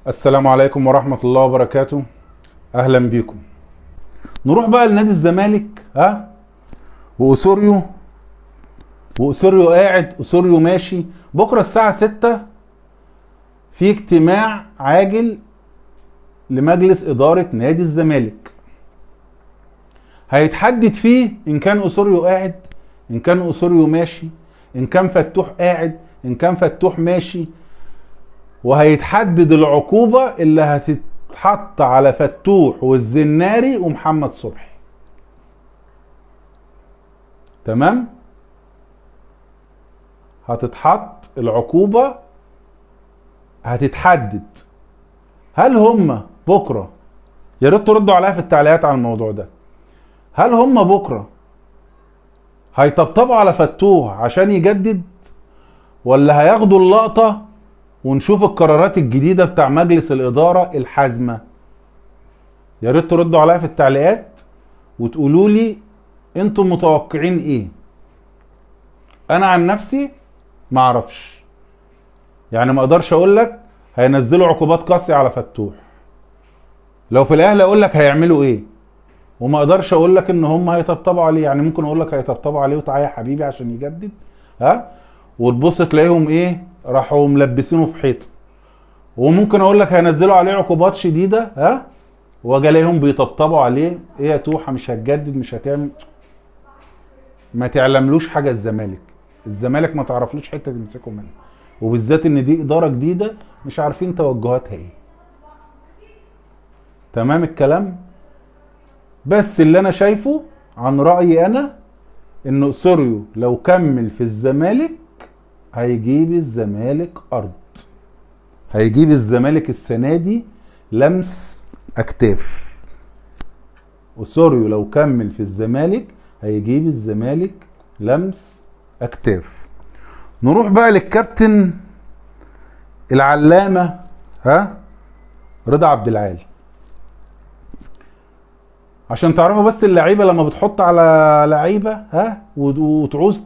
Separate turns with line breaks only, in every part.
السلام عليكم ورحمة الله وبركاته، اهلا بيكم. نروح بقى لنادي الزمالك، ها، واوسوريو، واوسوريو قاعد، اوسوريو ماشي. بكره الساعة 6 في اجتماع عاجل لمجلس إدارة نادي الزمالك، هيتحدد فيه إن كان أوسوريو قاعد، إن كان أوسوريو ماشي، إن كان فتوح قاعد، إن كان فتوح ماشي، وهيتحدد العقوبة اللي هتتحط على فتوح والزناري ومحمد صبحي. تمام؟ هتتحط العقوبة، هتتحدد. هل هم بكرة، يا ريت تردوا عليها في التعليقات على الموضوع ده، هل هم بكرة هيطبطبوا على فتوح عشان يجدد، ولا هياخدوا اللقطة ونشوف القرارات الجديدة بتاع مجلس الإدارة الحازمة؟ يا ريت تردوا عليها في التعليقات وتقولوا لي انتم متوقعين ايه. انا عن نفسي ما اعرفش، يعني ما اقدرش اقول لك هينزلوا عقوبات قاسية على فتوح، لو في الاهلي اقول لك هيعملوا ايه، وما اقدرش اقول لك ان هم هيطبطبوا عليه. يعني ممكن اقول لك هيطبطبوا عليه وتعالى يا حبيبي عشان يجدد، ها، وتبص تلاقيهم ايه، راحوا ملبسينه في حيطة. وممكن اقول لك هينزلوا عليه عقوبات شديدة، ها، واجي الاقيهم بيطبطبوا عليه، ايه يا توحه مش هتجدد، مش هتعمل، ما تعلملوش حاجة. الزمالك، الزمالك ما تعرفلوش حتة تمسكه منها، وبالذات ان دي ادارة جديدة مش عارفين توجهاتها ايه. تمام الكلام؟ بس اللي انا شايفه عن رايي انا ان اوسوريو لو كمل في الزمالك هيجيب الزمالك ارض، هيجيب الزمالك السنة دي لمس اكتاف. اوسوريو لو كمل في الزمالك هيجيب الزمالك لمس اكتاف. نروح بقى للكابتن العلامة، ها، رضا عبد العال، عشان تعرفوا بس اللعيبة لما بتحط على لعيبة، ها، وتعوز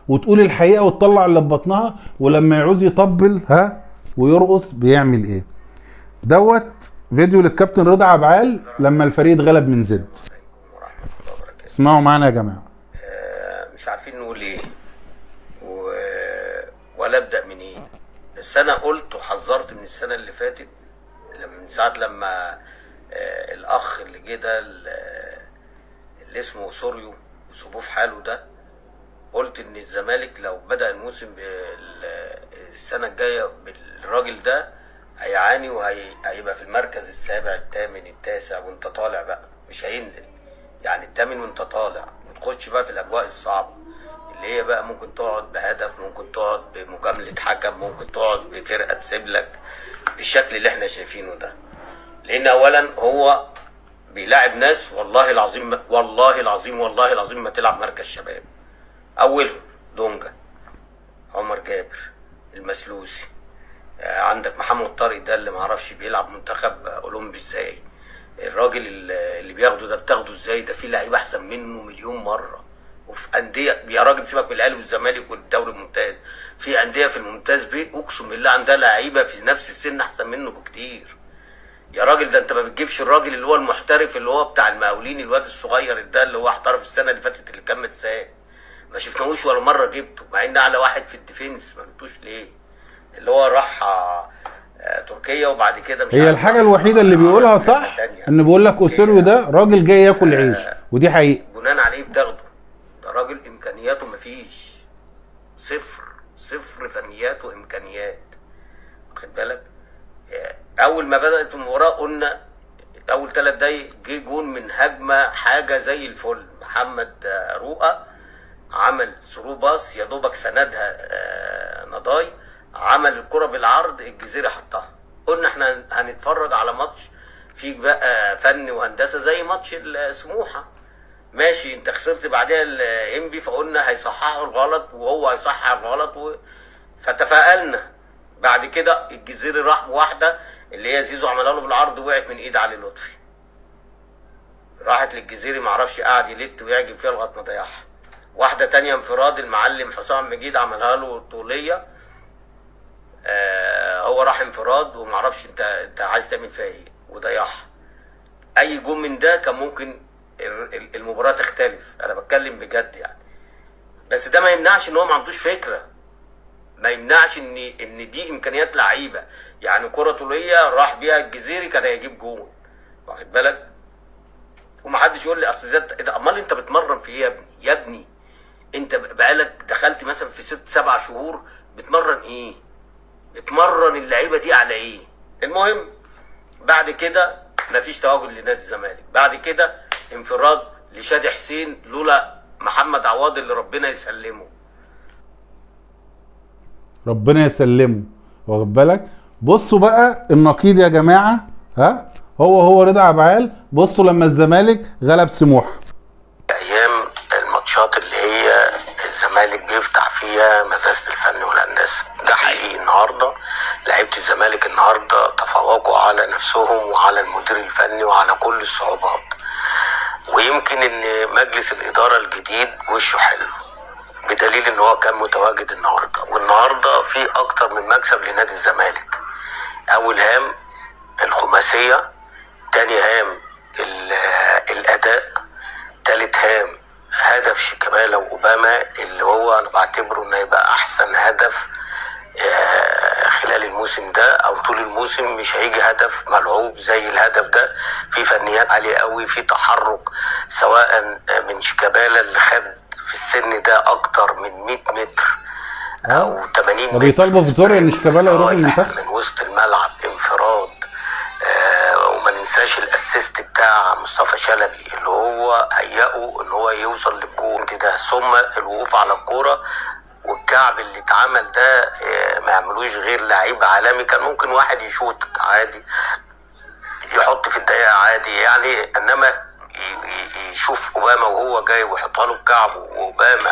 وتقول الحقيقة وتطلع اللي في بطنها، ولما يعوز يطبل، ها، ويرقص بيعمل ايه. دوت فيديو للكابتن رضا عبد العال لما الفريق اتغلب من زد. اسمعوا معانا يا جماعة.
مش عارفين نقول ايه ولا ابدا منين. بس انا قلت وحذرت من السنة اللي فاتت، لما من ساعة لما الاخ اللي جه ده اللي اسمه اوسوريو وسيبوه في حاله ده، قلت ان الزمالك لو بدا الموسم السنة الجاية بالراجل ده هيعاني وهيبقى في المركز السابع الثامن التاسع وانت طالع بقى، مش هينزل يعني الثامن وانت طالع، وتخش بقى في الاجواء الصعبة اللي هي بقى ممكن تقعد بهدف، ممكن تقعد بمجامله حكم، ممكن تقعد بفرقة تسيب لك بالشكل اللي احنا شايفينه ده. لان اولا هو بيلاعب ناس والله العظيم والله العظيم والله العظيم ما تلعب مركز شباب. اولهم دونجا، عمر جابر، المسلوسي، عندك محمد طارق ده اللي معرفش بيلعب منتخب اولمبي ازاي، الراجل اللي بياخده ده بتاخده ازاي، ده في لعيب احسن منه مليون مرة. وفي اندية يا راجل سيبك من الاهلي والزمالك والدوري الممتاز، في اندية في الممتاز بيه اقسم بالله عندها لعيبة في نفس السن احسن منه بكتير. يا راجل ده انت ما بتجيبش الراجل اللي هو المحترف اللي هو بتاع المقاولين، الواد الصغير ده اللي هو احترف السنة اللي فاتت اللي كان متساب، ما شفناهوش ولا مرة جبته، مع ان اعلى واحد في ال defense ما جبتوش ليه؟ اللي هو راح تركيا وبعد كده مش
هي
عارف
الحاجة
راح
الوحيدة اللي بيقولها صح
تانية.
ان بيقول لك اوسوريو ده راجل جاي ياكل عيش، ودي حقيقة.
بناء عليه بتاخده، ده راجل امكانياته مفيش، صفر صفر فنيات وامكانيات، واخد بالك؟ اول ما بدات المباراة قلنا اول 3 دقايق جه جون من هجمة حاجة زي الفل، محمد رؤى عمل through pass يا دوبك سندها نضاي، عمل الكره بالعرض الجزيرة حطها. قلنا احنا هنتفرج على ماتش فيه بقى فن وهندسة زي ماتش السموحه، ماشي انت خسرت بعدها الانبي، فقلنا هيصححوا الغلط وهو هيصحح الغلط فتفائلنا. بعد كده الجزيري راح بواحدة اللي هي زيزو عملها له بالعرض، وقعت من ايد علي لطفي، راحت للجزيري معرفش قعد يلت ويعجب فيها لغاية ما ضيعها. واحدة تانية انفراد المعلم حسام مجيد عملها له طوليه، هو راح انفراد ومعرفش انت عايز تعمل فيها ايه وضيعها. اي جون من ده كان ممكن المباراة تختلف. انا بتكلم بجد يعني، بس ده ما يمنعش ان هو ما عندوش فكرة، ما يمنعش ان دي امكانيات لعيبة. يعني كره طوليه راح بيها الجزيري كان هيجيب جون، واخد بالك؟ ومحدش يقول لي اصل ده، امال انت بتمرن في ايه يا ابني؟ يا ابني انت بقالك دخلت مثلا في 6 7 شهور بتمرن ايه؟ بتمرن اللعيبة دي على ايه؟ المهم بعد كده مفيش تواجد لنادي الزمالك، بعد كده انفراد لشادي حسين لولا محمد عواد اللي ربنا يسلمه.
ربنا يسلمه، واخد بالك؟ بصوا بقى النقيض يا جماعة، ها هو رضا عبعال. بصوا لما الزمالك غلب سموحه،
ايام الماتشات اللي هي الزمالك بيفتح فيها مدرسه الفن والهندسة، ده حقيقي. النهارده لعيبة الزمالك النهارده تفوقوا على نفسهم وعلى المدير الفني وعلى كل الصعوبات، ويمكن ان مجلس الادارة الجديد وشه حلو بدليل ان هو كان متواجد النهارده. والنهارده في اكتر من مكسب لنادي الزمالك. اول هام الخماسيه، تاني هام الاداء، تالت هام هدف شيكابالا واوباما اللي هو انا بعتبره انه يبقى احسن هدف خلال الموسم ده او طول الموسم. مش هيجي هدف ملعوب زي الهدف ده، في فنيات عالية قوي، في تحرك سواء من شيكابالا اللي خد في السن ده اكتر من 100 متر او 80 متر،
بيطالبوا في زوريا ان شيكابالا يروح المنتخب
من وسط الملعب انفراد. وما ننساش ال assist بتاع مصطفى شلبي اللي هو هيئة ان هو يوصل للجون ده، ثم الوقوف على الكورة والكعب اللي اتعمل ده ما يعملوش غير لعيب عالمي. كان ممكن واحد يشوط عادي، يحط في الدقيقة عادي يعني، انما يشوف اوباما وهو جاي ويحطها له بكعبه، واوباما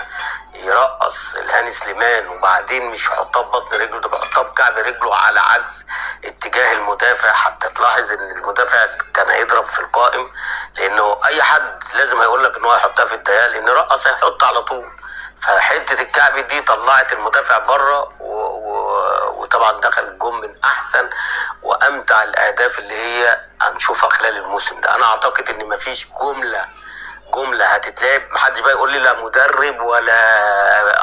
يرقص الهاني سليمان وبعدين مش يحطها ببطن رجله، ده بيحطها بكعب رجله على عكس اتجاه المدافع. حتى تلاحظ ان المدافع كان هيضرب في القائم، لانه اي حد لازم هيقول لك ان هو هيحطها في الدقيقة، لان رقص هيحط على طول. فحته الكعب دي طلعت المدافع بره، وطبعا دخل الجون من احسن وامتع الاهداف اللي هي هنشوفها خلال الموسم ده. انا اعتقد ان مفيش جملة هتتلعب، محدش بقى يقول لي لا مدرب ولا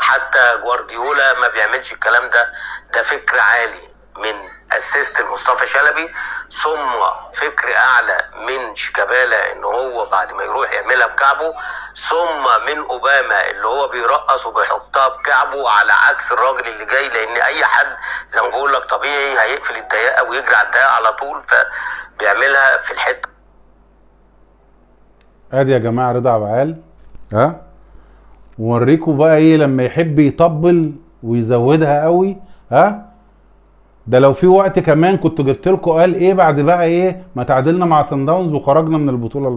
حتى جوارديولا ما بيعملش الكلام ده. ده فكر عالي من assist لمصطفى شلبي، ثم فكر اعلى من شيكابالا ان هو بعد ما يروح يعملها بكعبه، ثم من اوباما اللي هو بيرقص وبيحطها بكعبه على عكس الراجل اللي جاي، لان اي حد زي ما بقول لك طبيعي هيقفل الضيقه ويجري على الضيقه على طول، فبيعملها في الحتة.
ادي يا جماعة رضا عبعال، ها ووريكم بقى ايه لما يحب يطبل ويزودها قوي. ها ده لو في وقت كمان كنت جبت لكم قال ايه بعد بقى ايه ما تعادلنا مع سان داونز وخرجنا من البطولة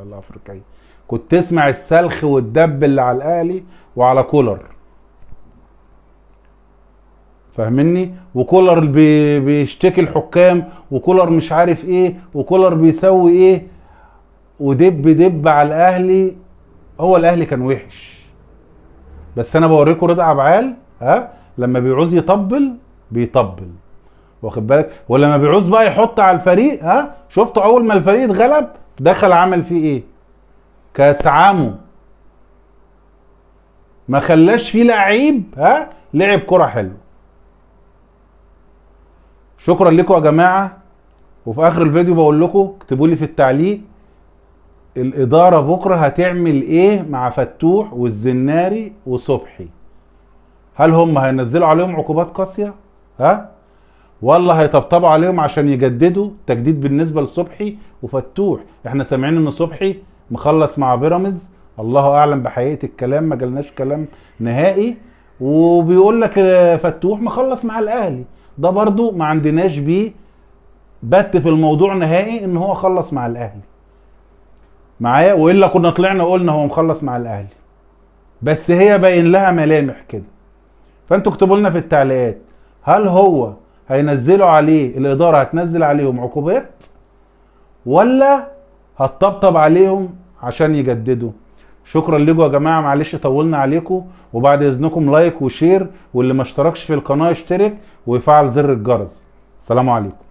الافريقية، كنت تسمع السلخ والدب اللي على الاهلي وعلى كولر، فاهمني؟ وكولر بيشتكي الحكام، وكولر مش عارف ايه، وكولر بيسوي ايه، ودب دب على الاهلي. هو الاهلي كان وحش، بس انا بوريكم رضا عبعال ها لما بيعوز يطبل بيطبل، واخد بالك؟ ولما بيعوز بقى يحط على الفريق، ها شفتوا اول ما الفريق اتغلب دخل عمل فيه ايه؟ كاس عامة، ما خلاش فيه لعيب ها لعب كرة حلوة. شكرا لكم يا جماعة، وفي اخر الفيديو بقول لكم اكتبوا لي في التعليق الادارة بكره هتعمل ايه مع فتوح والزناري وصبحي؟ هل هم هينزلوا عليهم عقوبات قاسية ها، ولا هيطبطبوا عليهم عشان يجددوا تجديد بالنسبة لصبحي وفتوح؟ احنا سامعين ان صبحي مخلص مع بيراميدز، الله اعلم بحقيقة الكلام، ما جالناش كلام نهائي، وبيقول لك فتوح مخلص مع الاهلي، ده برضو ما عندناش بيه بت في الموضوع نهائي ان هو خلص مع الاهلي معايا، والا كنا طلعنا قلنا هو مخلص مع الاهلي، بس هي باين لها ملامح كده. فانتوا اكتبوا لنا في التعليقات هل هو هينزلوا عليه الادارة هتنزل عليهم عقوبات ولا هتطبطب عليهم عشان يجددوا؟ شكرا لكم يا جماعة، معلش طولنا عليكم، وبعد اذنكم like و share، واللي ما اشتركش في القناة يشترك ويفعل زر الجرس. سلام عليكم.